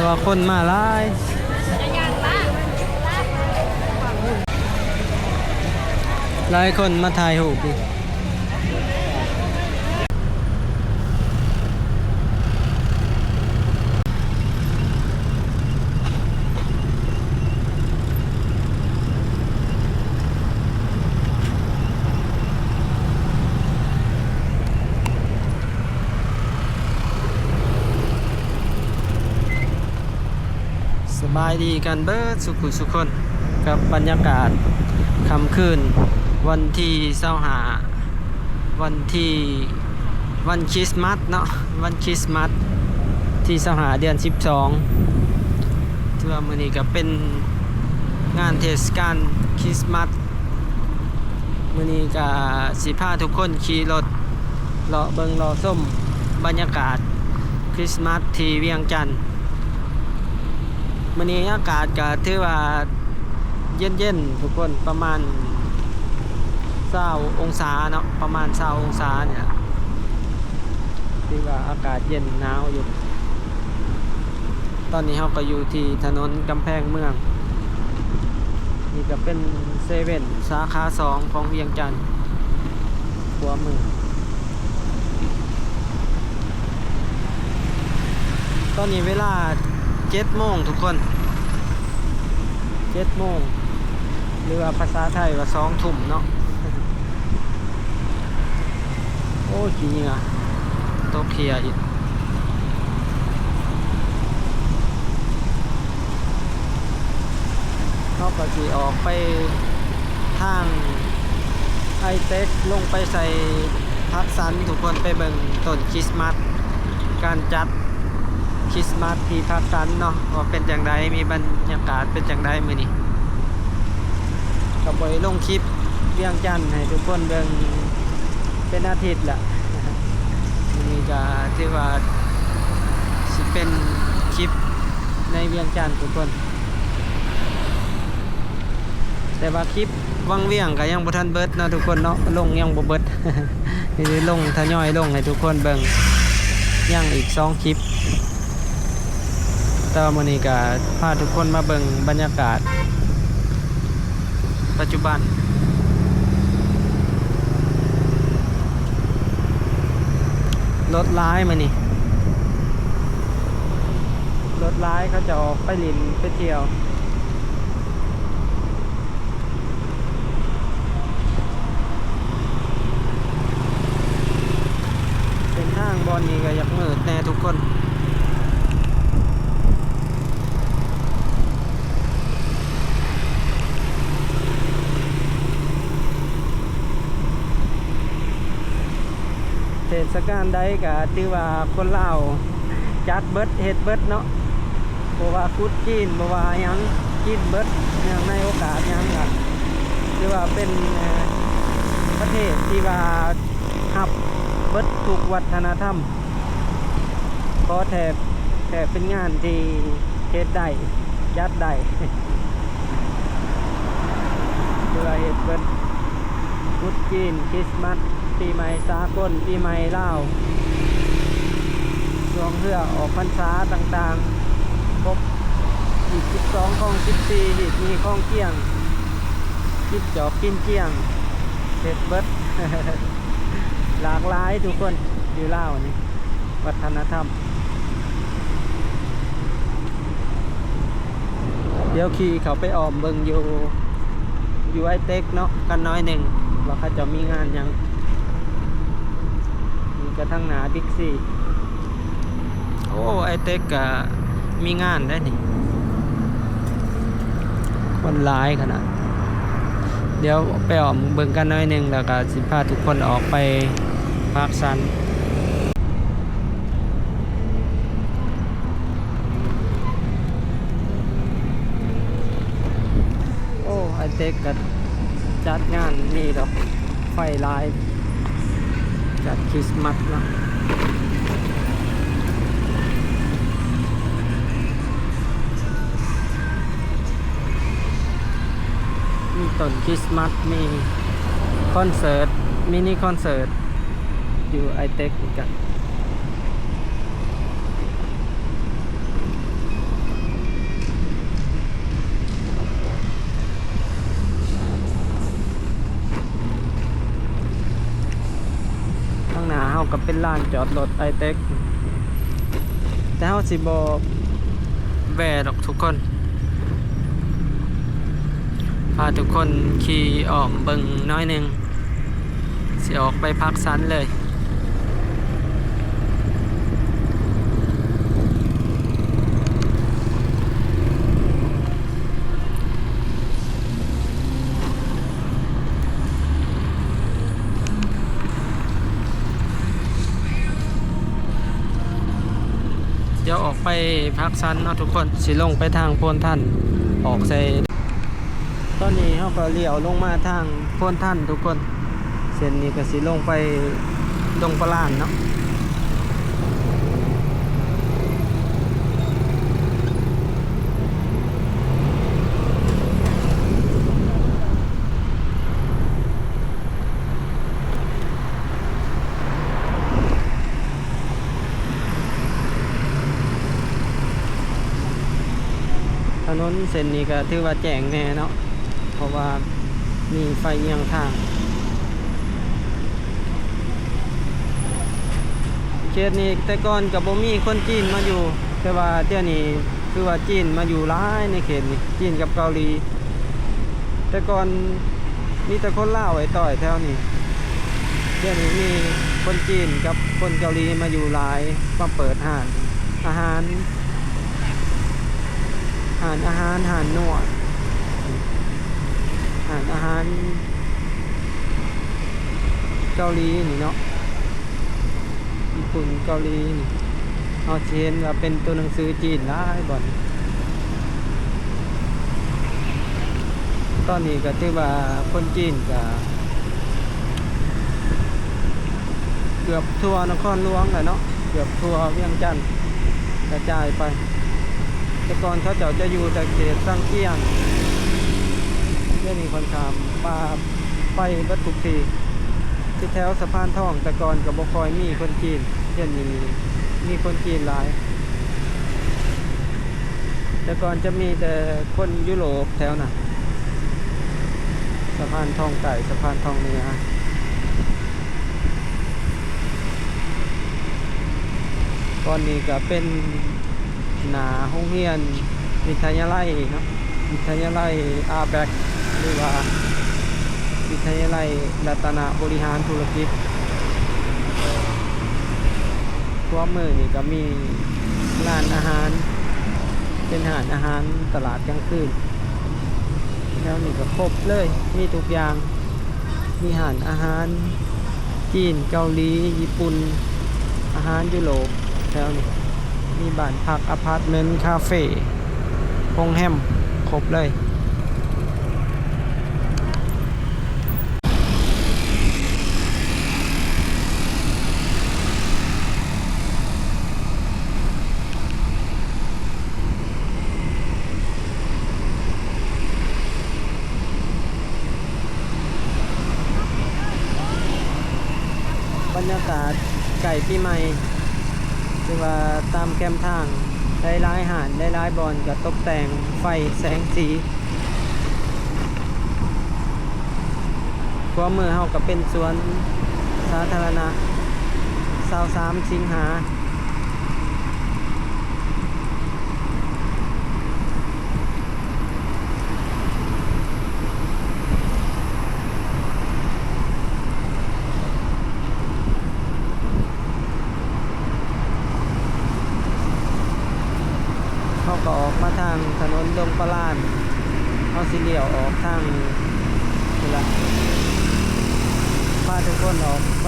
ວ່າຄົນມາຫຼາຍ ຫຼາຍຄົນມາຖ່າຍຮູບຢູ່. ສະບາຍດີກັນເບິດສຸຜູ້ສຸຄົນ ກັບບັນຍາກາດຄ່ຳຄືນວັນທີຊາວຫ້າ ວັນທີ ວັນຄຣິສມາສເນາະ ວັນຄຣິສມາສທີຊາວຫ້າ ເດືອນສິບສອງ. ຖືວ່າມື້ນີ້ກໍເປັນງານເທດສະການຄຣິສມາສ. ມື້ນີ້ກໍຊິພາທຸກຄົນຂີ່ລົດເລາະເບິ່ງເລາະຊົມບັນຍາກາດຄຣິສມາສທີ່ວຽງຈັນ. ມື້ນີ້ອາກາດກໍຖືວ່າເຢັນໆ ທຸກຄົນ ປະມານຊາວອົງສາເນາະ ປະມານຊາວອົງສານີ້ລະ. ຖືວ່າອາກາດເຢັນໜາວຢູ່. ຕອນນີ້ເຮົາກໍຢູ່ທີ່ຖະໜົນກຳແພງເມືອງ. ນີ້ກໍເປັນເຊເວັນສາຂາສອງຂອງວຽງຈັນ ຂວາມື. ຕອນນີ້ເວລາເຈັດໂມງທຸກຄົນ ເຈັດໂມງ ຫຼືວ່າພາສາໄທວ່າສອງທຸ່ມເນາະ. ໂອ້ ຂີ້ເຫຍື້ອຕົກເຫື່ອອີກ. ເຮົາກໍຊິອອກໄປທາງໄອເຕັກ ລົງໄປໃສ່ພາກສັນ ທຸກຄົນໄປເບິ່ງຕົ້ນຄຣິສມາສ ການຈັດ ຄຣິສມາສທີ່ພາກສັນເນາະ ວ່າເປັນຈັ່ງໃດ ມີບັນຍາກາດເປັນຈັ່ງໃດມື້ນີ້. ກໍບໍ່ໄດ້ລົງຄລິບວຽງຈັນໃຫ້ທຸກຄົນເບິ່ງເປັນອາທິດລະ. ມື້ນີ້ກໍຖືວ່າຊິເປັນຄລິບໃນວຽງຈັນທຸກຄົນ ແຕ່ວ່າຄລິບວັງວຽງກໍຍັງບໍ່ທັນເບິດເນາະທຸກຄົນເນາະ ລົງຍັງບໍ່ເບິດ. ນີ້ລົງ ທະຍອຍລົງໃຫ້ທຸກຄົນເບິ່ງ ຍັງອີກສອງຄລິບ. ແຕ່ວ່າມື້ນີ້ກໍພາທຸກຄົນມາເບິ່ງບັນຍາກາດປັດຈຸບັນ. ລົດຫຼາຍມື້ນີ້ ລົດຫຼາຍ ເຂົາເຈົ້າອອກໄປຫຼິ້ນໄປທ່ຽວ. ເສັ້ນທາງບ່ອນນີ້ກໍຢາກມືດແດ່ທຸກຄົນ. ເທດສະການໃດກໍຖືວ່າຄົນລາວຈັດເບິດເຮັດເບິດເນາະ. ບໍ່ວ່າກຸດຈີນ ບໍ່ວ່າຫຍັງ ກິນເບິດ ເນື່ອງໃນໂອກາດຫຍັງກໍຖືວ່າເປັນ ເອີ ປະເທດທີ່ວ່າຮັບເບິດທຸກວັດທະນະທຳ. ຂໍແທບ ແທບເປັນງານທີ່ເຮັດໄດ້ ຈັດໄດ້ ຖືວ່າເຮັດເບິດ ກຸດຈີນ ຄຣິສມາສ ປີໃໝ່ສາກົນ ປີໃໝ່ລາວ ຊ່ວງເຮືອອອກພັນສາຕ່າງໆ ຄົບ ຮີດສິບສອງ ຄອງສິບສີ່ ຮີດມີ ຄອງກຽງ ກິນຈອກກິນຈຽງ ເຮັດເບິດ ຫຼາກຫຼາຍທຸກຄົນ ຢູ່ລາວນີ້ ວັດທະນະທຳ. ດຽວຂີ່ເຂົ້າໄປອ້ອມເບິ່ງຢູ່ ຢູ່ໄອເຕັກເນາະ ກັນໜ້ອຍໜຶ່ງ ວ່າເຂົາເຈົ້າມີງານຫຍັງ. ນີ້ກະທາງໜ້າບິກຊີ. ໂອ້ ໄອເຕັກກະມີງານໄດ໋ນີ້ ຄົນຫຼາຍຂະໜາດ. ດຽວໄປອ້ອມເບິ່ງກັນໜ້ອຍໜຶ່ງ ແລ້ວກະຊິພາທຸກຄົນອອກໄປພາກສັນ. ໂອ້ ໄອເຕັກກໍຈັດງານມີດອກໄຟຫຼາຍ ຈັດຄຣິສມາສເນາະ ມີຕົ້ນຄຣິສມາສ ມີຄອນເສີດ ມິນິຄອນເສີດ ຢູ່ໄອເຕັກອີກກະ ໂ ເປັນລານຈອດລົດໄອເຕັກ ແຕ່ເຮົາຊິບໍ່ແວ່ດອກທຸກຄົນ ພາທຸກຄົນຂີ່ອ້ອມເບິ່ງໜ້ອຍໜຶ່ງ ຊິອອກໄປພາກຊັນເລີຍ. ດຽວອອກໄປພາກຊັນເນາະທຸກຄົນ ຊິລົງໄປທາງໂພນທັນ ອອກໃສ່ ຕອນນີ້ເຮົາກໍລ້ຽວລົງມາທາງໂພນທັນທຸກຄົນ ເສັ້ນນີ້ກໍຊິລົງໄປດົງປະລານເນາະ. ຖະໜົນເສັ້ນນີ້ກໍຖືວ່າແຈ້ງແດ່ເນາະ ເພາະວ່າມີໄຟຮຽງທາງ. ເຂດນີ້ແຕ່ກ່ອນກໍບໍ່ມີຄົນຈີນມາຢູ່ ແຕ່ວ່າດຽວນີ້ຄືວ່າຈີນມາຢູ່ຫຼາຍໃນເຂດນີ້ ຈີນກັບເກົາຫຼີ. ແຕ່ກ່ອນມີແຕ່ຄົນລາວໄອ້ຕ້ອຍແຖວນີ້ ດຽວນີ້ມີຄົນຈີນກັບຄົນເກົາຫຼີມາຢູ່ຫຼາຍ ມາເປີດຮ້ານອາຫານ ຮ້ານອາຫານ ຮ້ານນວດ ຮ້ານອາຫານເກົາຫຼີນີ້ເນາະ. ຍີ່ປຸ່ນເກົາຫຼີນີ້ ເຮົາຊິເຫັນວ່າເປັນຕົວໜັງສືຈີນຫຼາຍບ່ອນ. ຕອນນີ້ກໍຖືວ່າຄົນຈີນກໍເກືອບທົ່ວນະຄອນຫຼວງແລ້ວເນາະ ເກືອບທົ່ວວຽງຈັນກະຈາຍໄປ. ແຕ່ກ່ອນເຂົາເຈົ້າຈະຢູ່ແຕ່ເຂດຊາງຈຽງ ດຽວນີ້ຂ້ອນຂ້າງວ່າ ໄປເບິດທຸກທີ່ ທີ່ແຖວສະພານທອງ ແຕ່ກ່ອນກໍບໍ່ຄ່ອຍມີຄົນຈີນ ດຽວນີ້ມີຄົນຈີນຫຼາຍ. ແຕ່ກ່ອນຈະມີແຕ່ຄົນຢູໂຣບແຖວນັ້ນ ສະພານທອງໃຕ້ ສະພານທອງເໜືອ. ບ່ອນນີ້ກໍເປັນ ໜ້າໂຮງຮຽນວິທະຍາໄລເນາະ ວິທະຍາໄລອາແບັກ ຫຼືວ່າວິທະຍາໄລລັດຕະນະບໍລິຫານທຸລະກິດ. ຂວາມືນີ້ກໍມີຮ້ານອາຫານ ເປັນຮ້ານອາຫານຕະຫຼາດກາງຄືນ. ແຖວນີ້ກໍຄົບເລີຍ ມີທຸກຢ່າງ ມີຮ້ານອາຫານຈີນ ເກົາຫຼີ ຍີ່ປຸ່ນ ອາຫານຢູໂຣບແຖວນີ້ ມີບ້ານພັກ ອາພາດເມັນ ຄາເຟ ໂຮງແຮມ ຄົບເລີຍ. ບັນຍາກາດໃກ້ປີໃໝ່ ຖືວ່າຕາມແຄມທາງ ຫຼາຍໆຮ້ານ ຫຼາຍໆບ່ອນກໍຕົກແຕ່ງໄຟແສງສີ. ຂວາມືເຮົາກໍເປັນສວນສາທາລະນະຊາວສາມສິງຫາ. ເຮົາກໍອອກມາທາງຖະໜົນດົງປະລານ ເຮົາຊິລ້ຽວອອກທາງພຸ້ນລະ ພາທຸກຄົນອອກໄປ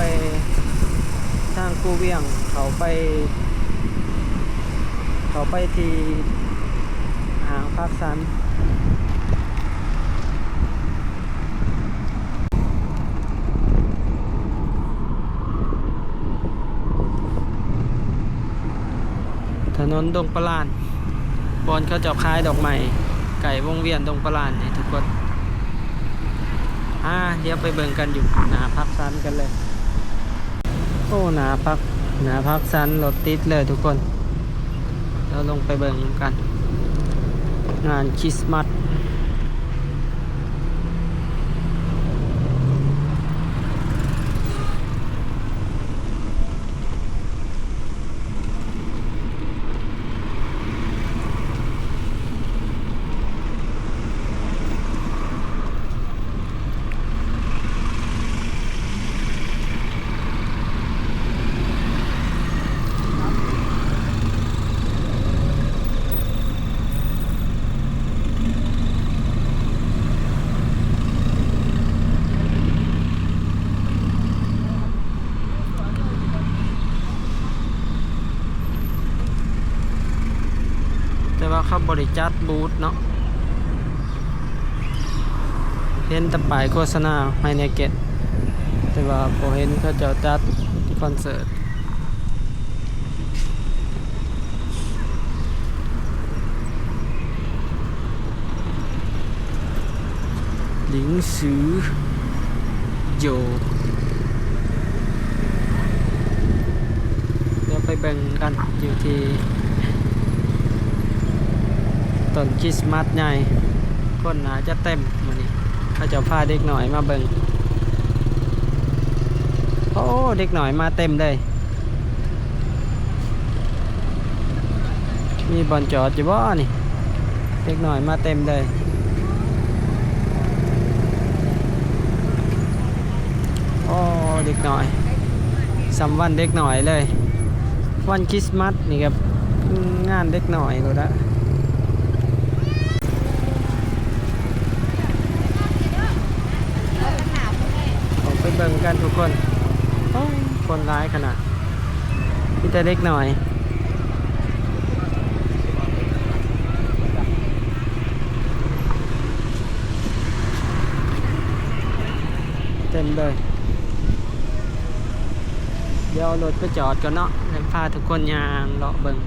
ທາງຄູວຽງ ເຂົ້າໄປ ເຂົ້າໄປທີ່ຫ້າງພາກສັນ. ຖະໜົນດົງປະລານ ບ່ອນເຂົາເຈົ້າຂາຍດອກໄມ້ ໃກ້ວົງວຽນດົງປະລານນີ້ທຸກຄົນ. ອາ ດຽວໄປເບິ່ງກັນຢູ່ໜ້າພາກສັນກັນເລີຍ. ໂອ້ ໜ້າພາກ ໜ້າພາກສັນລົດຕິດເລີຍທຸກຄົນ. ດຽວລົງໄປເບິ່ງນຳກັນ ງານຄຣິສມາສ. ເຂົາບໍ່ໄດ້ຈັດບູດເນາະ, ເຫັນແຕ່ປ້າຍໂຄສະນາໄຮເນເກັນ ແຕ່ວ່າບໍ່ເຫັນເຂົາເຈົ້າຈັດຄອນເສີດ. หลิงซือโย เดี๋ยวไปเบิ่งกันอยู่ที่ต้นคริสต์มาสใหญ่ คนน่าจะเต็มมื้อนี้ เขาเจ้าพาเด็กน้อยมาเบิ่ง โอ้ เด็กน้อยมาเต็มเลย มีบ่อนจอดอยู่บ่นี่ เด็กน้อยมาเต็มเลย โอ้ เด็กน้อย ส่ำวันเด็กน้อยเลย วันคริสต์มาสนี่ก็งานเด็กน้อยโลดละ ออกไปเบิ่งกันทุกคน โอ้ คนหลายขนาด มีแต่เด็กน้อย เต็มเลย เดี๋ยวเอารถไปจอดก่อนเนาะ แล้วพาทุกคนย่างเลาะเบิ่ง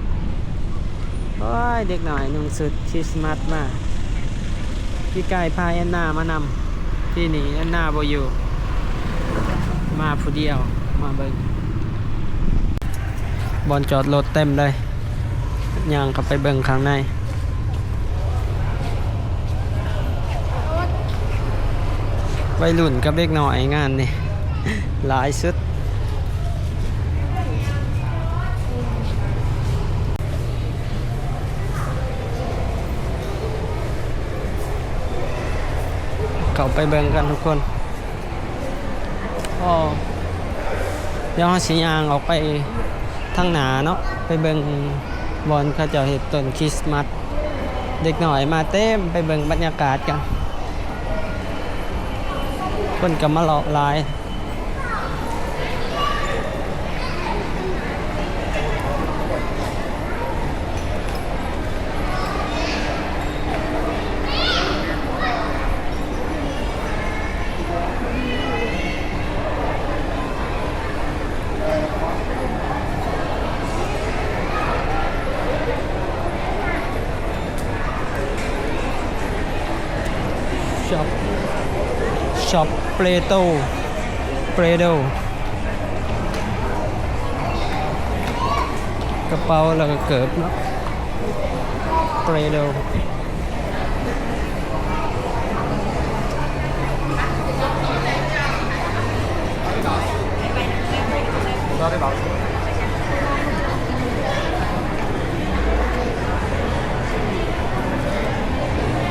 โอ้ย เด็กน้อยนุ่งชุดคริสต์มาสมา ปีกายพาแอนนามานำ ปีนี้แอนนาบ่อยู่ มาผู้เดียว มาเบิ่ง บ่อนจอดรถเต็มเลย ย่างเข้าไปเบิ่งข้างใน วัยรุ่นกับเด็กน้อยงานนี่ หลายสุด เข้าไปเบิ่งกันทุกคน อ้อ เดี๋ยวเราสิย่างออกไปทางหน้าเนาะ ไปเบิ่งบ่อนเขาเจ้าเฮ็ดต้นคริสต์มาส เด็กน้อยมาเต็ม ไปเบิ่งบรรยากาศกัน คนก็มาเลาะหลาย ชอป ชอปเปโต เปโด กระเป๋าแล้วก็เกิบเนาะ เปโด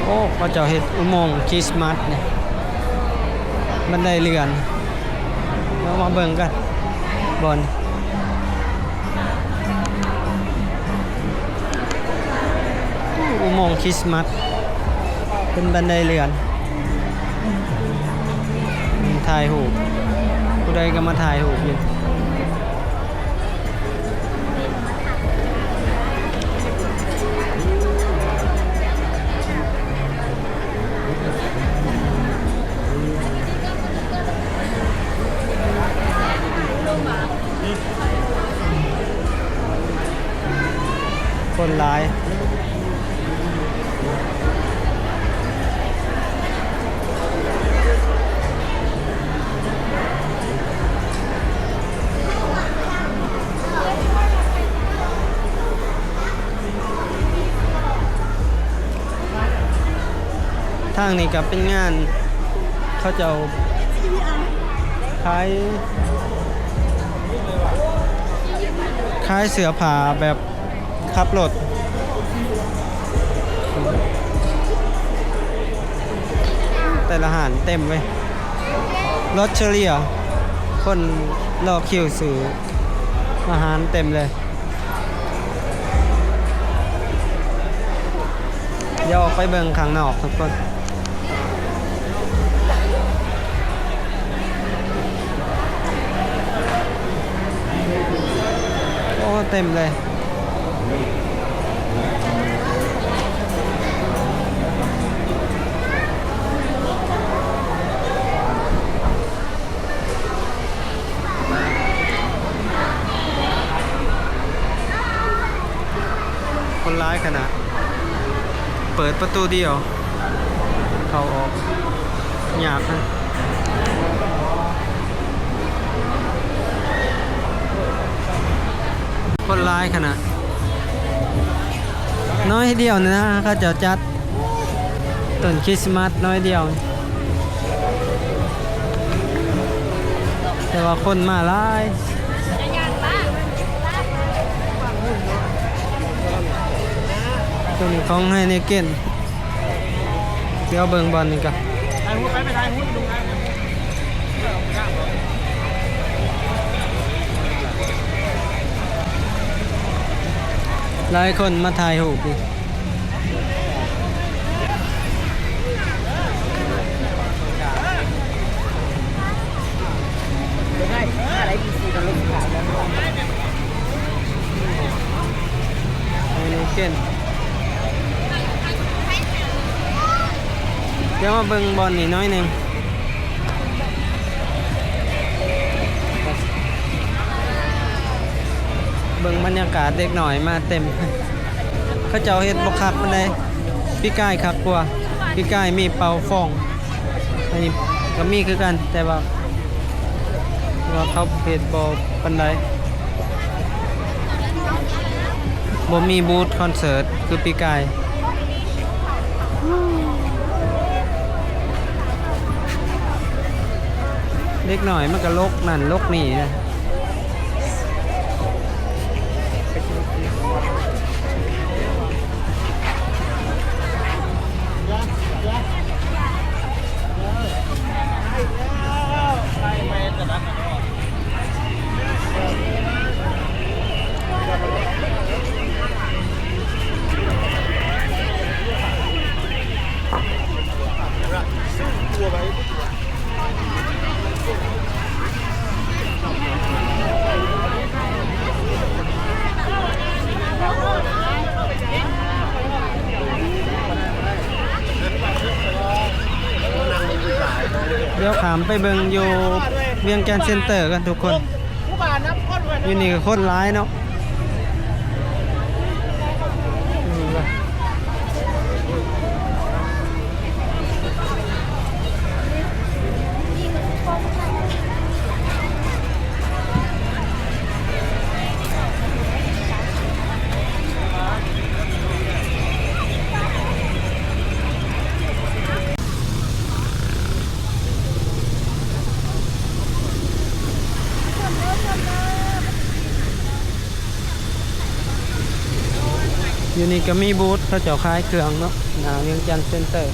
โอ้ เขาเจ้าเฮ็ดอุโมงค์คริสต์มาสนี่ บันไดเลื่อน เดี๋ยวมาเบิ่งกัน บ่อน อุโมงค์คริสต์มาส เป็นบันไดเลื่อน ถ่ายรูป ผู้ใดก็มาถ่ายรูปอยู่ คนหลาย ทางนี้ก็เป็นงาน เขาเจ้าขาย ขายเสื้อผ้าแบบขับรถ แต่ละห้านเต็มเว้ย รถเชอรี่อะ คนรอคิวซื้ออาหารเต็มเลย เดี๋ยวออกไปเบิ่งข้างนอกทุกคน โอ้ เต็มเลย ຫຼາຍຂະໜາດ ເປີດປະຕູດຽວ ເຂົ້າອອກຍາກນະ ຄົນຫຼາຍຂະໜາດ ໜ້ອຍດຽວນີ້ນະ ເຂົາເຈົ້າຈັດ ຕົ້ນຄຣິສມາສໜ້ອຍດຽວ ແຕ່ວ່າຄົນມາຫຼາຍ. ຕົວນີ້ຂອງໄຮເນເກັນ ດຽວເບິ່ງບ່ອນນີ້ກ່ອນ. ຫຼາຍຄົນມາຖ່າຍຮູບຢູ່. ໄຮເນເກັນ ດຽວມາເບິ່ງບ່ອນນີ້ໜ້ອຍໜຶ່ງ. ເບິ່ງບັນຍາກາດ ເດັກນ້ອຍມາເຕັມ. ເຂົາເຈົ້າເຮັດບໍ່ຄັກປານໃດ ປີກາຍຄັກກວ່າ. ປີກາຍມີເປົ່າຟອງ ອັນນີ້ກໍມີຄືກັນ ແຕ່ວ່າ ວ່າເຂົາເຮັດບໍ່ປານໃດ ບໍ່ມີບູດຄອນເສີດຄືປີກາຍ. ເດັກນ້ອຍມັນກໍຫຼົກນັ້ນຫຼົກນີ້ນະ. ດຽວຂ້າມໄປເບິ່ງຢູ່ວຽງຈັນເຊັນເຕີກັນທຸກຄົນ. ຢູ່ນີ້ກໍຄົນຫຼາຍເນາະ. ຢູ່ນີ້ກໍມີບູດເຂົາເຈົ້າຂາຍເຄື່ອງເນາະ ໜ້າວຽງຈັນເຊັນເຕີ.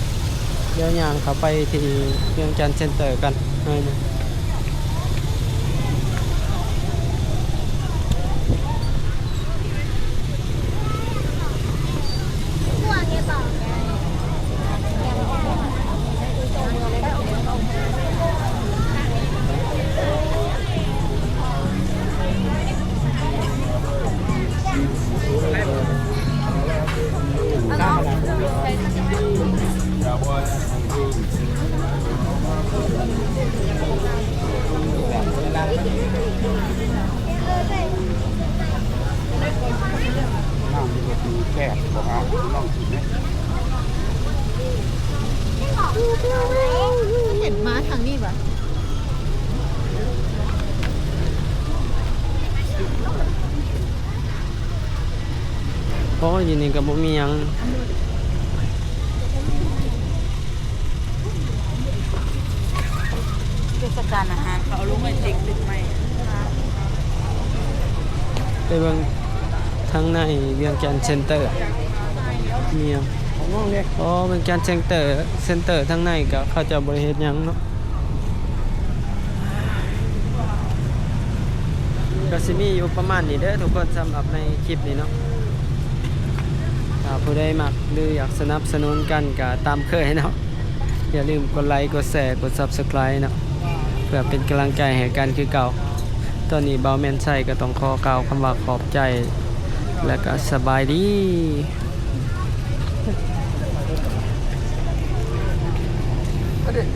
ດຽວຍ່າງເຂົ້າໄປທີ່ວຽງຈັນເຊັນເຕີກັນໜ້ອຍໜຶ່ງ. ເຫັນມາທາງນີ້ຫວາ? ໂອ້ຍ ຢູ່ນີ້ກໍບໍ່ມີຫຍັງ. ເທດສະການອາຫານ ເຂົາເອົາລົງໄວ້ເຕັກຕຶກໃໝ່. ໄປເບິ່ງທາງໃນວຽງຈັນເຊັນເຕີ ມີຫຍັງ? ອໍ ວຽງຈັນເຊັນເຕີ ເຊັນເຕີທາງໃນກໍເຂົາເຈົ້າບໍ່ໄດ້ເຮັດຫຍັງເນາະ. ກໍຊິມີຢູ່ປະມານນີ້ເດີທຸກຄົນ ສຳລັບໃນຄລິບນີ້ເນາະ. ຖ້າຜູ້ໃດມັກ ຫຼື ຢາກສະໜັບສະໜູນກັນກໍຕາມເຄີຍເນາະ. ຢ່າລືມກົດໄລ ກົດແຊ ກົດ Subscribe ເນາະ ເພື່ອເປັນກຳລັງໃຈໃຫ້ກັນຄືເກົ່າ. ຕອນນີ້ບ່າວແມ່ນໄຊກໍຕ້ອງຂໍກ່າວຄຳວ່າຂອບໃຈ ແລະ ກໍສະບາຍດີ. ເ